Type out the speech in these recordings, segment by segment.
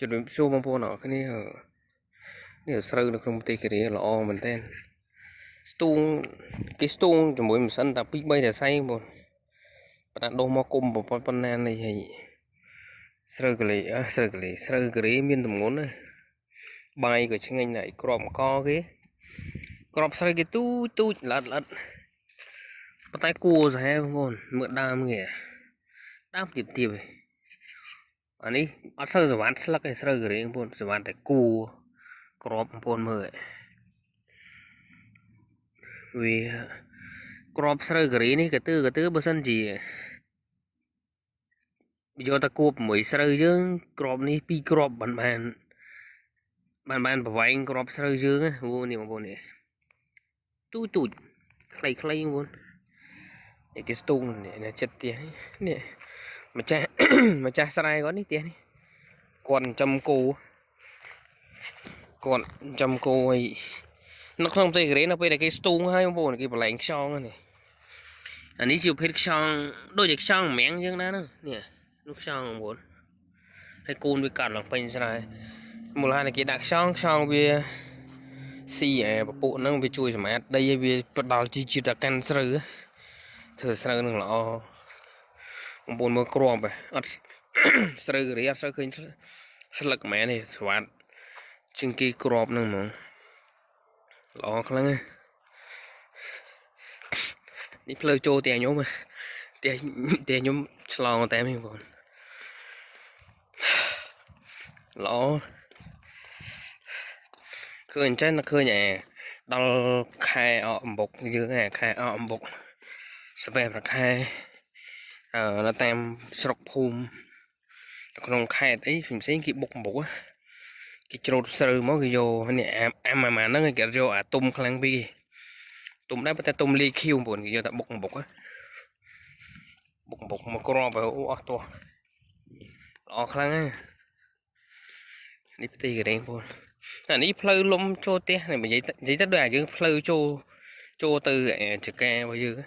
ជំរាបសួរបងប្អូនអរគ្នានេះស្រូវនៅក្នុងប្រទេសកូរ៉េល្អមែនទែនស្ទូងគេស្ទូងជាមួយម៉ាស៊ីនតែ2 3សរសៃបងប៉ុន្តែដុសមកគុំប៉ុណ្ណានេះហើយស្រូវកូរ៉េស្រូវកូរ៉េស្រូវកូរ៉េមានទម្ងន់ណាបាយក៏ឆ្ងាញ់ដែរក្របអង្គគេក្របស្រូវគេទូចទូចល្អិតល្អិតប៉ុន្តែគួរសាហាវបងប្អូនមើលដើមគេដើមទៀបទៀបឯងអានេះអត់សូវសវណ្ណស្លឹកឯស្រូវកូរ៉េបងប្អូនសវណ្ណតែគួរក្របបងប្អូនមើលវាក្របស្រូវកូរ៉េនេះកទឺបើសិនជាយកតែគួបមួយស្រូវយើងក្របនេះពីរក្របបានបានបានប្រវែងក្របស្រូវយើងអូនេះបងប្អូននេះទូចទូចខ្លីខ្លីបងប្អូននេះគេស្ទូងនេះចិត្តផ្ទះនេះម្ចាស់ស្រែគាត់នេះផ្ទះនេះគាត់ចិញ្ចឹមគោគាត់ចិញ្ចឹមគោហើយនៅក្នុងប្រទេសកូរ៉េនៅពេលដែលគេស្ទូងហើយបងប្អូនគេបន្លែងខ្យងនេះអានេះជាប្រភេទខ្យងដូចជាខ្យងមៀងយើងដែរហ្នឹងនេះនោះខ្យងបងប្អូនហើយកូនវាកាត់ឡើងពេញស្រែមូលហេតុគេដាក់ខ្យងវាស៊ីអាពពួកហ្នឹងវាជួយសម្អាតដីឲ្យវាផ្ដល់ជីជាតិដល់កាន់ស្រូវធ្វើស្រូវនឹងល្អបងប្អូនមើលគ្រាប់អត់ស្រូវកូរ៉េអត់សូវឃើញស្លឹកមែនទេស្វាត់ជាងគេគ្រាប់ហ្នឹងហ្មងល្អខ្លាំងណាស់នេះផ្លូវចូលផ្ទះខ្ញុំផ្ទះខ្ញុំឆ្លងតែនេះបងប្អូនល្អឃើញចេះឃើញអាដល់ខែអកអំបុកយើងអាខែអកអំបុកស្វែប្រខែនៅតាមស្រុកភូមិនៅក្នុងខេត្តអីផ្សេងៗគេបុកអំបុកគេច្រូតស្រូវមកគេយកនេះអាអាម៉ាហ្នឹងគេយកអាទុំខ្លាំងពីទុំដែរប៉ុន្តែទុំលាយខៀវបងប្អូនគេយកតែបុកអំបុកបុកអំបុកមកគ្រាប់អូអស់ទាស់ល្អខ្លាំងណាស់នេះប្រទេសកូរ៉េបងប្អូនអានេះផ្លូវលំចូលផ្ទះនេះនិយាយទៅដូចអាយើងផ្លូវចូលទៅចការបស់យើង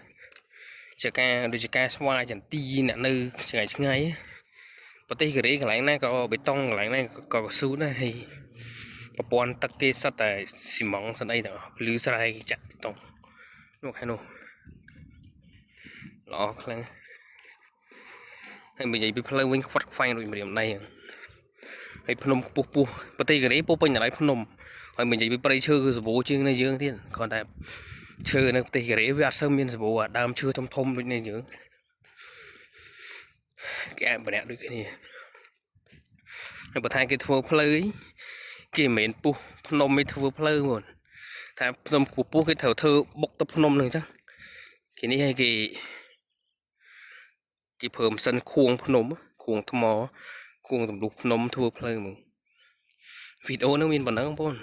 ចកាដូចចកាស្វាយចន្ទីអ្នកនៅឆ្ងាយឆ្ងាយប្រទេសកូរ៉េកន្លែងណាក៏បេតុងកន្លែងណាក៏កស៊ូដែរហើយប្រព័ន្ធទឹកគេសុទ្ធតែស៊ីម៉ងសិនអីទាំងអស់ភ្លឺស្រែគេចាក់បេតុងនោះខាងនោះល្អខ្លាំងហើយនិយាយពីផ្លូវវិញខ្វាត់ខ្វែងដូចម្រាមដៃហើយភ្នំខ្ពស់ពោះប្រទេសកូរ៉េពោពេញតម្លៃភ្នំហើយនិយាយពីព្រៃឈើគឺសម្បូរជាងនៅយើងទៀតគ្រាន់តែឈើនៅប្រទេសកូរ៉េវាអត់សូវមានសម្បូរអាដើមឈើធំធំដូចនេះយើងគេអភិរក្សដូចគ្នាហើយបើថាគេធ្វើផ្លូវគេមិនមែនពុះភ្នំគេធ្វើផ្លូវហ្មងថាភ្នំខ្ពស់ពោះគេត្រូវធ្វើបុកទៅភ្នំហ្នឹងអញ្ចឹងគេនេះឲ្យគេប្រើម៉ាស៊ីនខួងភ្នំខួងថ្មខួងទម្លុះភ្នំធ្វើផ្លូវហ្មងវីដេអូហ្នឹងមានប៉ុណ្ណឹងបងប្អូន